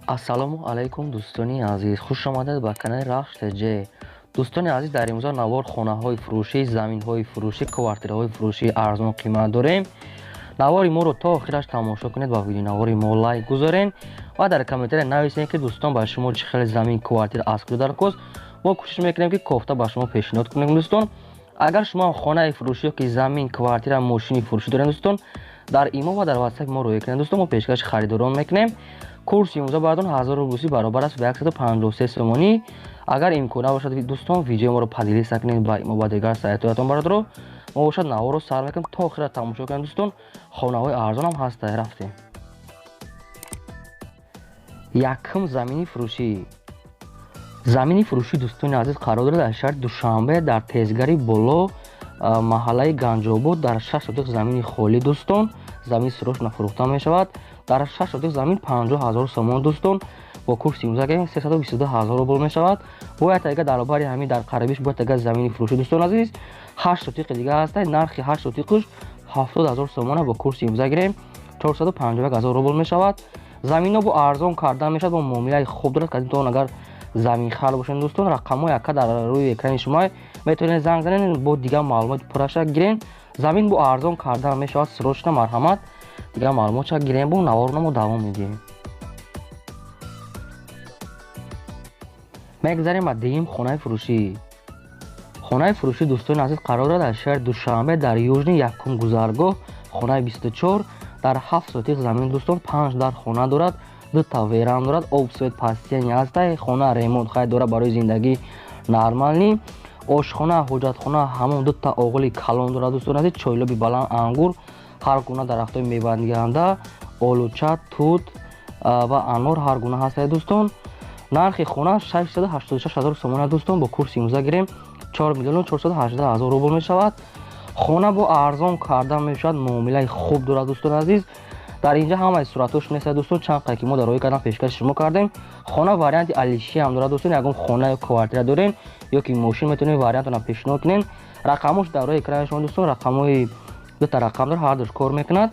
Ассалому алайкум, дӯстони азиз, хуш омадед ба канали Рахш ТЖ. Дӯстони азиз, дар имрӯза навор хонаҳои фурӯшӣ, заминҳои фурӯшӣ, квартираҳои фурӯшӣ арзон қимат дорем. Навори моро то охираш тамошо кунед ва видеонавори мо лайк гузоред ва дар комментария нависед, ки дӯстон ба шумо чӣ хеле замин, квартира аз куҷо даркост. Мо кӯшиш мекунем, ки кофта ба шумо пешниҳод кунем. Дӯстон, агар шумо хонаи фурӯшӣ ёки замин, квартира, мошини фурӯшӣ доред, дӯстон, дар имо ва дар ватсап мо рӯя кунед. Дӯстон, мо пешкаши харидорон мекунем. Курси имрӯза бардон 1000 рубл баробар аст ба 153 сомонӣ. Агар имкон набошад, дӯстон, видеои моро поделиться кунед ба имо ба дигар сайтҳоятон, бародаро. Мо бошад наворро сар мекунем, то охира тамошо кунем. Дӯстон, хонаҳои арзонам ҳаста. Рафтем. Якум замини фурӯшӣ. Замини фурӯшӣ, дӯстони азиз, қарор дорад дар шаҳри Душанбе, дар тезгари боло, маҳаллаи Ганҷобод, дар 6 сотиқ замини холӣ. Дӯстон, замин срочно фурӯхта мешавад. Дар 6 сотиқ замин 50 ҳазор сомон, дӯстон, бо курси имрӯза 322 ҳазор рубл мешавад. Бояд ага дар баробари ҳамин дар қарибиш бояд ага замини фурӯшӣ, дӯстон азиз, 8 сотиқи дига ҳаста. Нархи 8 сотиқуш 70 ҳазор сомона, бо курси имрӯза гирем 451 ҳазор рубл мешавад. Заминҳо бо арзон карда мешавад, бо муомилаи хуб дорад. Кадимтон агар заминхар бошед, дӯстон, рақамҳои ака дар рӯи экрани шумо, метавонед занг занед, бо дигар маълумоти пурраша гирен. Замин бо арзон карда мешавад, срочно марҳамат, дигар маълумотша гирем. Бо наворро мо давом медиҳем. Мегзарем ба дуюм хонаи фурӯшӣ. Хонаи фурӯшӣ, дӯстони азиз, қарор дорад дар шаҳри Душанбе, дар Южный, якум гузаргоҳ, хонаи 24, дар 7 сотиқ замин. Дӯстон, 5 дар хона дорад, дута веран дорад, об, свет, постельный ҳаста. Хона ремонт хай дорад, барои зиндагӣ нормальный. Ошхона, ҳоҷатхона, ҳамон, дута оғили калон дорад. Дӯстони азиз, чойлоби баланд, ангур, ҳар гуна дарахтҳои мевадиҳанда, олуча, тут ва анор ҳар гуна ҳастад. Дӯстон, нархи хона 686 ҳазор сомона. Дӯстон, бо курси имрӯза гирем 4 миллиону 418 ҳазор рубл мешавад. Хона бо арзон карда мешавад, муомилаи хуб дорад. Дӯстони азиз, дар инҷа ҳамаи суратҳош нест, дӯстон, чанд қай ки мо дар роҳӣ кардан пешкаши шумо кардем. Хона варианти алиши ҳам дорад. Дӯстон, ягон хона ё квартира дорем ё ки мошин, метавонем вариантона пешниҳод кунем. Рақамош дар рӯи экрани шумо, дӯстон, рақамҳои дута рақам дорад, ҳардуш кор мекунад.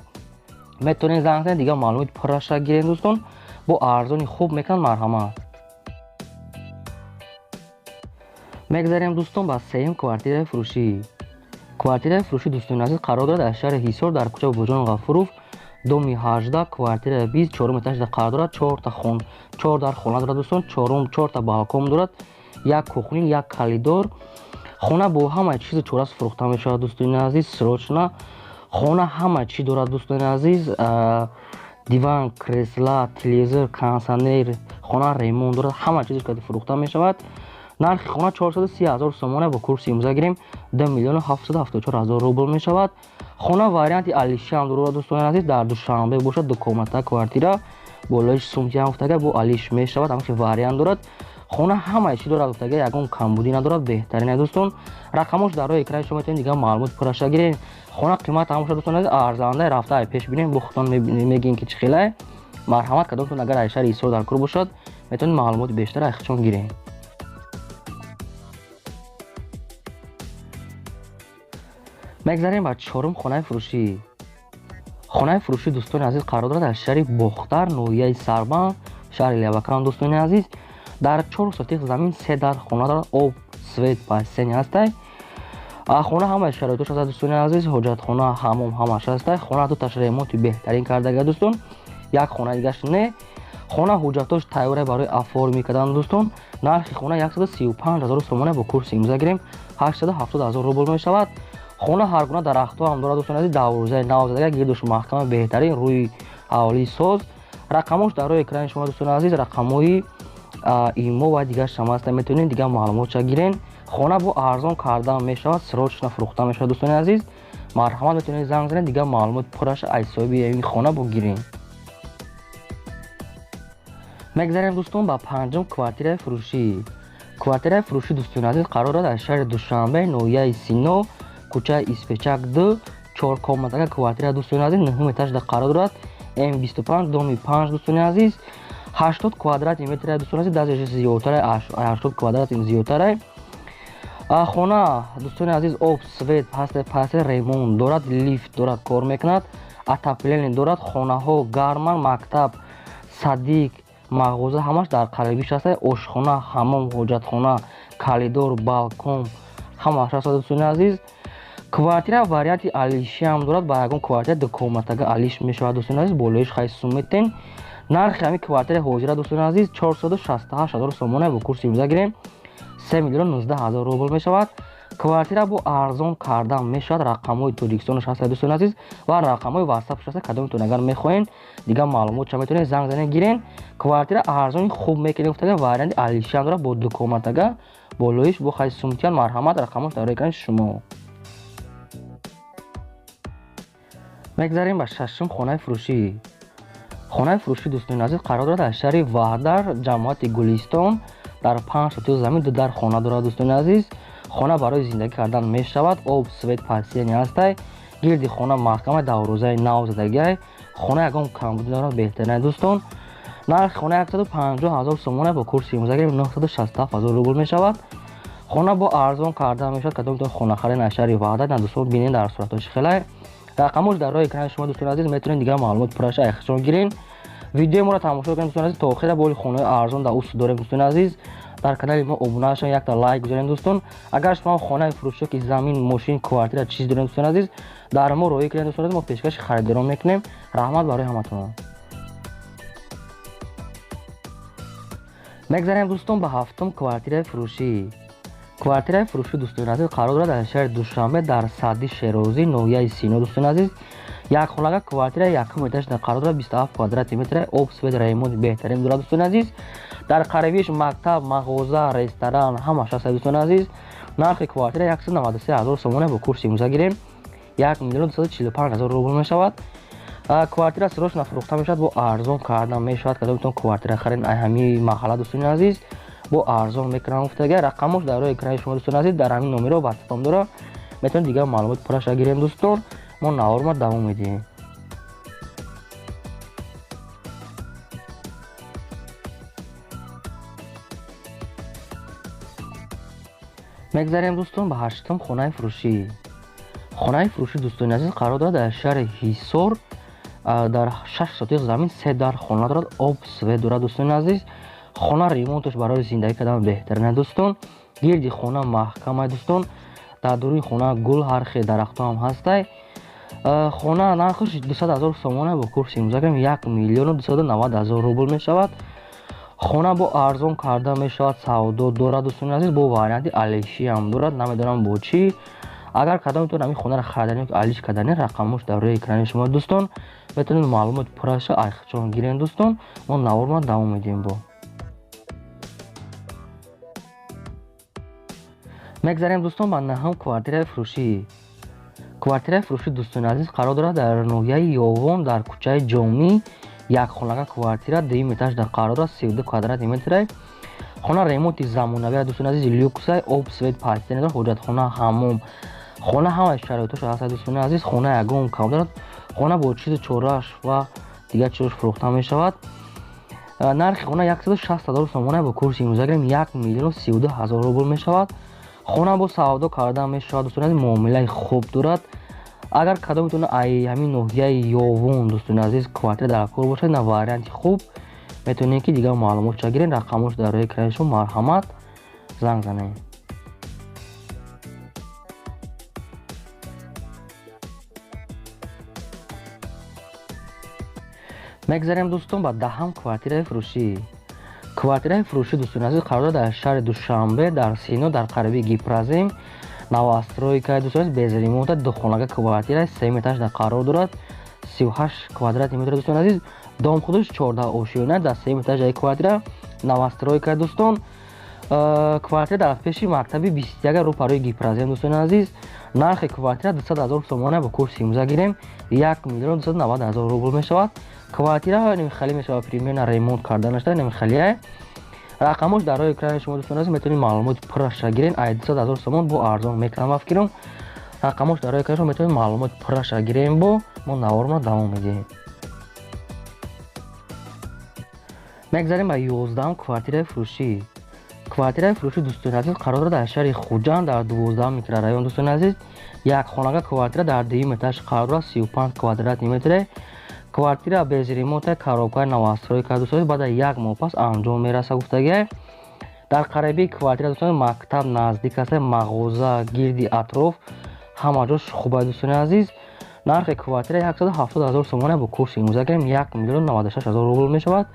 Метавонед занг занед, дигар маълумоти пурраша гирем. Дӯстон, бо арзони хуб мекунад, марҳамат. Мегзарем, дӯстон, ба сеюм квартираи фурӯшӣ. Квартираи фурӯшӣ, дӯстони азиз, қарор дорад дар шаҳри Ҳисор, дар кӯчаи Бобоҷон Ғафуров, доми 18, квартираи 20, чорум этажда қарор дорад. Чорта хон, чор дар хона дорад, дӯстон, чорум чорта балкон дорад, як кухня, як коридор. Хона бо ҳамаи чизу чорас фурӯхта мешавад. Дӯстони азиз, срочно. Хона ҳама чӣ дорад, дӯстони азиз: диван, кресла, телевизор, кондитсионер. Хона ремонт дорад, ҳама чизаш фурӯхта мешавад. Нархи хона 430 ҳазор сомона, бо курси имрӯза гирем 2 миллиону 774 ҳазор рубл мешавад. Хона варианти алиши ҳам дорад. Дӯстони азиз, дар Душанбе бошад, дукомната квартира, болои сумтиам гуфтага бо алиш мешавад, ҳамахи вариант дорад. Хона ҳамаи чӣ дорад, гуфтага ягон камбудӣ надорад, беҳтарин. Дӯстон, рақамош дар рӯи экрани шумо, метавонед дигар маълумот пурраша гиред. Хона қимат ҳам бошад, дӯстони азиз, арзанда. Рафта ай пеш бинем, бо худтон мегӯем, ки чӣ хелае. Марҳамат, кадомтон агар ай шаҳри Ҳисор дар кор бошад, метавонед маълумоти бештар ай худшон гиред. Мегзарем ба чорум хонаи фурӯшӣ. Хонаи фурӯшӣ, дӯстони азиз, қарор дорад дар шаҳри Бохтар, ноҳияи Сарбанд, шаҳри Левакан. Дӯстони азиз, дар 4 сотиқ замин, се дар хона дорад, об, свет, постельный ҳастай. Хона ҳамаи шароитош ҳаст, дӯстони азиз, ҳоҷатхона, ҳамом ҳамаш ҳастай. Хона дуташ ремонти беҳтарин кардага, дӯстон, як хона дигаш не. Хона ҳуҷҷатош тайёра барои оформить кардан. Дӯстон, нархи хона 135 ҳазор сомона, бо курси имрӯза гирем 870 ҳазор рубл мешавад. Хона ҳар гуна дарахтҳо ҳам дорад. Дӯстони азиз, дарвозаи нав задага, гирдуш маҳкама, беҳтарин, рӯи ҳавлии соз. Рақамош дар рӯи экрани шумо, дӯстони азиз, рақамҳои имо ва дигар шама ҳаста, метавонед дигар маълумотша гирен. Хона бо арзон карда мешавад, срочно фурӯхта мешавад. Дӯстони азиз, марҳамат, метавонед занг занед, дигар маълумоти пурраша аз соҳиби ин хона бо гирен. Мегзарем, дӯстон, ба панҷум квартираи фурӯшӣ. Квартираи фурӯшӣ, дӯстони азиз, қарор дорад дар шаҳри Душанбе, ноҳияи Сино, кӯчаи Испечак 2, чор комнатага квартира. Дӯстони азиз, нуҳум этажда қарор дорад, М25, доми 5. Дӯстони азиз, 80 квадрати метра. Дӯстони азиз, даже зиёдтара, 80 квадрати зиёдтара хона. Дӯстони азиз, об, свет ҳаст, пас ремонт дорад, лифт дорад, кор мекунад, отопление дорад, хонаҳо гарман, мактаб, садик. мағоза ҳамаш дар қарибиш аст. Ошхона, ҳамом, ҳоҷатхона, коридор, балкон ҳамаш аст дӯстони азиз. Квартира варианти алишӣ ҳам дорад, ба ягон квартира дукомнатага алиш мешавад дӯстони азиз, болоиш хай сум метен. Нархи ҳамин квартираи ҳозира дӯстони азиз 468 ҳазор сомона, бо курси имрӯза гирем 3 миллион 19 ҳазор рубл мешавад. Квартира бо арзон кардан мешавад. Рақамҳои Тоҷикистонаш ҳаст дӯстони азиз ва рақамҳои ватсапш ҳаст. Кадомтон агар мехоҳед дигар маълумот ча метавонед занг занед гирен. Квартира арзони хуб мекунед гуфтага, варианти алишӣ ҳам дорад бо дукомнатага, болоиш бо хай сумтиян. Марҳамат, рақамҳош дар экрани шумо. Мегзарем ба шашум хонаи фурӯшӣ. Хонаи фурӯшӣ дӯстони азиз қарор дорад дар шаҳри Ваҳдар, ҷамоати Гулистон, дар 5 сотих замин, 2 дар хона дорад дӯстони азиз. Хона барои зиндагӣ кардан мешавад. Об, свет, пасияни ҳастай. Гирди хона маҳкама, даврозаи нав задагиай. Хона ягон камбудӣ надорад, беҳтарин дӯстон. Нархи хона 150 ҳазор сомона, бо курси имрӯза гирем 967 ҳазор рубл мешавад. Хона бо арзон кардан мешавад. Кадомтон хонахаред аз шаҳри Ваҳдат, на дӯстон бинед дар суратҳо чӣ хелай. Рақамҳош дар роҳи экрани шумо дӯстони азиз, метавонед дигар маълумот пурраша айхишон гирен. Видеои моро тамошо кунед дӯстони азиз то охира. Боли хонаҳои арзон дар ус дорем дӯстони азиз. Дар канали мо обуна шавед, якта лайк гузоред дӯстон. Агар шумо хонаи фурӯшӣ ки замин, мошин, квартира чиз доред дӯстони азиз, дар мо роҳӣ кунед дӯстони азиз, мо пешкаши харидорон мекунем. Раҳмат барои ҳаматон. Мегзарем дӯстон ба ҳафтум квартираи фурӯшӣ. Квартираи фурӯшӣ дӯстони азиз қарор дорад дар шаҳри Душанбе, дар Саъди Шерозӣ, ноҳияи Сино дӯстони азиз. Як хонага квартира якум этаж қарор дорад, 27 квадрати метр, об, свет, ремонт беҳтарин дорад дӯстони азиз. Дар қарибиш мактаб, мағоза, ресторан ҳамаш ҳаст дӯстони азиз. Нархи квартира 193 ҳазор сомона, бо курси имрӯза гирем 1 миллион 245 ҳазор рубл мешавад. Квартира срочно фурӯхта мешавад, бо арзон кардан мешавад. Кадомтон квартира харед ай ҳамин маҳалла дӯстони азиз, бо арзон мекунам гуфтага. Рақамҳош дар роҳи экрани шумо дӯстони азиз, дар ҳамин номеро ватсапам дорад, метавонед дигар маълумот пурраша гирем дӯстон. Мо наворма давом медиҳем. Мегзарем дӯстон ба ҳаштум хонаи фурӯшӣ. Хонаи фурӯшӣ дӯстони азиз қарор дорад дар шаҳри Ҳисор, дар 6 сотих замин, 3 дар хона дорад, об, свет дорад дӯстони азиз. Хона ремонташ барои зиндагӣ кардан беҳтарин дӯстон. Гирди хона маҳкама дӯстон. Дар дуруни хона гул, ҳар хел дарахтҳо ҳам ҳастай. Хона нархаш 200 ҳазор сомона, бо курси имрӯза гирем 1 миллиону 290 ҳазор рубл мешавад. Хона бо арзон карда мешавад, савдо дорад дӯстони азиз, бо варианти алишӣ ҳам дорад, намедонам бо чӣ. Агар кадомтон ҳамин хонаро хариданӣ ё алиш карданӣ, рақамҳош дар рӯи экрани шумо дӯстон, метавонед маълумот пурраша айхчон гирем дӯстон. Мо наворма давом медиҳем. Бо мегзарем дӯстон ба наҳум квартираи фурӯшӣ. Квартираи фурӯшӣ дӯстони азиз қарор дорад дар ноҳияи Ёвон, дар кӯчаи Ҷомӣ, як хонага квартира дуюм этаж дар қарор дорад, 32 квадрати метр. Хона ремонти замонавӣ дӯстони азиз, люксай, об, свет, пастени дорад, ҳоҷатхона, ҳамом. Хона ҳамаи шароитҳош ҳаст дӯстони азиз. Хона ягон кам дорад. Хона бо чизу чорааш ва дигар чизош фурӯхта мешавад. Нархи хона 160 ҳазор сомона, бо курси имрӯза гирем 1 миллиону 32 ҳазор рубл мешавад. Хона бо савдо кардан мешавад дӯстони азиз, муомилаи хуб дорад. Агар кадомтон ай ҳамин ноҳияи Ёвон дӯстони азиз квартира дар кор бошад, на варианти хуб, метавонед ки дигар маълумот ча гиред. Рақамҳош дар рӯи экрани шумо, марҳамат занг занед. Мегзарем дӯстон ба даҳам квартираи фурӯшӣ. Квартираи фурӯшӣ дӯстони азиз қарор дорад дар шаҳри Душанбе, дар Сино, дар қариби Гипразим, новостройка дӯстони азиз, без ремонта, духонага квартира сеюм этаж дар қарор дорад, 38 квадрати метр дӯстони азиз. Дом худаш 14 ошёна, дар сеюм этажаи квартира, новостройка дӯстон. Квартира дар пеши мактаби 21 рӯ парои Гипразим дӯстони азиз. Нархи квартира 200 ҳазор сомона, бо курси имрӯза гирем 1 миллион 290 ҳазор рубл мешавад. Квартира намихали мешавад, примерно ремонт карда нашуда, намихалия. Рақамҳош дар роҳи экрани шумо дӯстони азиз, метавонед маълумоти пурраша гирен. Ай 200 ҳазор сомон бо арзон мекунам ба фикрам. Рақамҳош дар роҳи экрани шумо, метавонед маълумоти пурраша гирен. Бо мо наворро давом медиҳем. Мегзарем ба 11-ум квартираи фурӯшӣ. Квартираи фурӯшӣ дӯстони азиз қарор дорад дар шаҳри Хуҷанд, дар 12 микрорайон дӯстони азиз. Як хонага квартира дар дуюм этаж қарор дорад, 35 квадрати метре. Квартира без ремонта, коробкаи новостройка дӯстон, баъд аз як моҳ пас анҷом мерасад гуфтагиай. Дар қарибии квартира дӯстон мактаб наздик аст, мағоза гирди атроф ҳама ҷош хуб аст дӯстони азиз. Нархи квартира 170 000 сомона бо курси имрӯза гирем 1 миллион 96 000 рубл мешавад.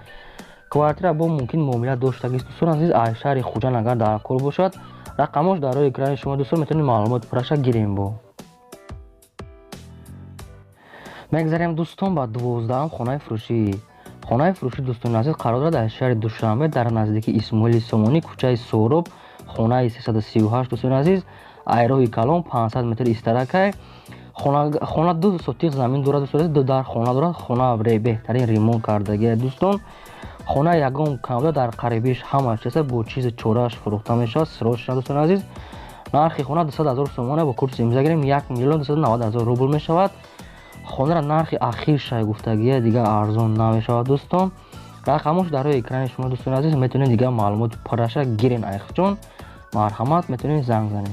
Квартира бо мумкин муомила доштагист дӯстон азиз. Аз шаҳри Хуҷанд агар дар кор бошад, рақамош дар рӯи экрани шумо дӯстон, метавонед маълумот пурраша гирем. Бо мегзарем дӯстон ба 12-ам хонаи фурӯшӣ. Хонаи фурӯшӣ дӯстони азиз қарор дорад дар шаҳри Душанбе дар наздикии Исмоили Сомонӣ, кӯчаи Сӯроб, хонаи 338 дӯстони азиз. Айроҳи калон 500 метр истаракай. Хона 2 сотиқ замин дорад дӯстони азиз, 2 дар хона дорад. Хона беҳтарин ремонт кардагиа дӯстон. Хона ягон камда дар қарибиш ҳама чиз бо чизи чорааш фурӯхта мешавад. Срочно дӯстони азиз. Нархи хона 200 000 сомона бо курси имрӯза гирем 1 миллион 290 000 рубл мешавад. Хонара нархи ахир шай гуфтагия, дигар арзон намешавад дӯстон. Рақамош дар рӯи экрани шумо дӯстони азиз, метавонед дигар маълумоти пурраша гирен. Айхҷон марҳамат, метавонед занг занед.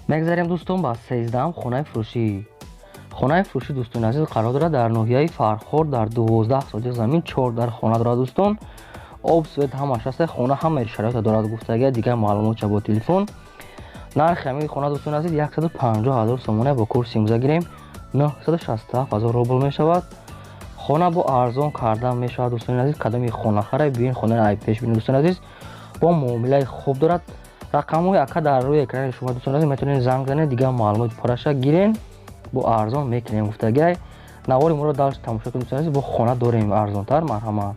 Мегзарем дӯстон ба 13-ам хонаи фурӯшӣ. Хонаи фурӯшӣ дӯстони азиз қарор дорад дар ноҳияи Фархор дар 12 сотиқ замин, 4 дар хона дорад дӯстон. Об, свет ҳамаш аст, хона ҳамаи шароита дорад гуфтагия, дигар маълумотша бо телефон. Нархи ҳамин хона дӯстони азиз 150 000 сомона бо курси имрӯза гирем 967 000 рубл мешавад. Хона бо арзон карда мешавад дӯстони азиз. Кадоми хонахара биёин хонаро ай пеш бинед дӯстони азиз. Бо муомилаи хуб дорад. Рақамҳои ака дар рӯи экрани шумо дӯстони азиз, метавонед занг занед, дигар маълумоти пурраша гирен. Бо арзон мекунем гуфтагиай. Навори моро дальше тамошо кунед дӯстони азиз, бо хона дорем арзонтар. Марҳамат.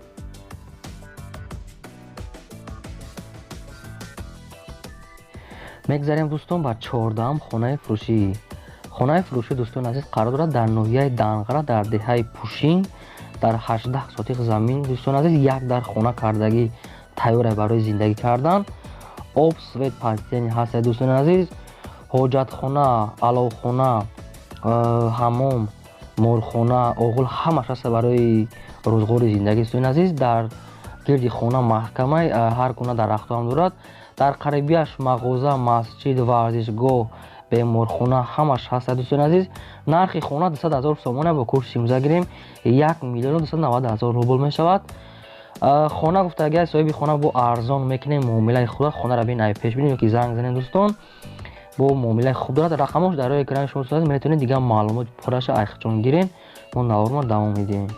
Мегзарем дӯстон ба 14-ам хонаи фурӯшӣ. Хонаи фурӯшӣ дӯстони азиз қарор дорад дар ноҳияи Данғара дар деҳаи Пушин дар 18 сотиқ замин дӯстони азиз, як дар хона кардагӣ тайёр барои зиндагӣ кардан. Об, свет, пастени ҳаст дӯстони азиз. Ҳоҷатхона, аловхона, ҳамом, морхона, оғул ҳамаш ҳаст барои рӯзғори зиндагӣ дӯстони азиз. Дар гирди хона маҳкама, ҳар гуна дарахтҳо ҳам дорад. Дар қарибияш мағоза, масҷид, варзишгоҳ, беморхона ҳамаш ҳаст дӯстони азиз. Нархи хона 200 000 сомона бо курси имрӯза гирем 1 миллион 290 000 рубл мешавад. Хона гуфтагиай соҳиби хона бо арзон мекунем муомилаи худа. Хонаро бин ай пеш бинед ёки занг занед дӯстон. Бо муомилаи хуб дорад. Рақамош дар рӯи экрани шумо дӯстони азиз, метавонед дигар маълумоти пурраша айхҷон гирен. Мо наворро давом медиҳем.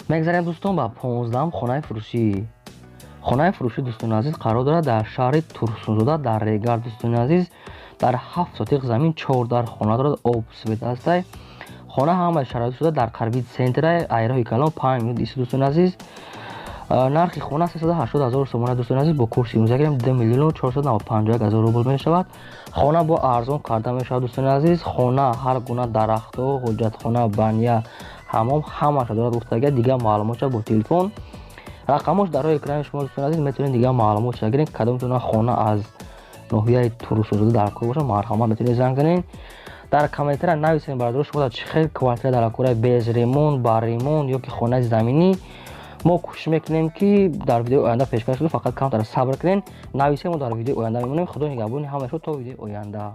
Мегзарем дӯстон ба 15-ам хонаи фурӯшӣ. Хонаи фурӯшӣ дӯстони азиз қарор дорад дар шаҳри Турсунзода дар Регар дӯстони азиз. Дар 7 сотиқ замин, 4 дар хона дорад, об, свет ҳастай. Хона ҳамаи шароит шуда дар қариби центра, айроҳи калон 5 минут ист дӯстони азиз. Нархи хона 380 000 сомона дӯстони азиз, бо курси имрӯза гирем 2 миллион 451 000 рубл мешавад. Хона бо арзон карда мешавад дӯстони азиз. Хона ҳар гуна дарахтҳо, ҳоҷатхона, баня, ҳамом ҳамаша дорад гуфтагия, дигар маълумотша бо телефон. Рақамош дар рӯи экрани шумо дӯстони азиз, метавонед дигар маълумотша гиред. Кадомтона хона аз ноҳияи Турсунзода дар кор бошад, марҳамат метавонед занг занед. Дар комментария нависед бародаро шумо дар чӣ хел квартира дар кора, без ремонт, ба ремонт ё ки хонаи заминӣ. Мо кӯшиш мекунем ки дар видеои оянда пешкаш кунем, фақат камтар сабр кунед. Нависед, мо дар видеои оянда мемонем. Худо нигаҳбони ҳамаи шумо то видеои оянда.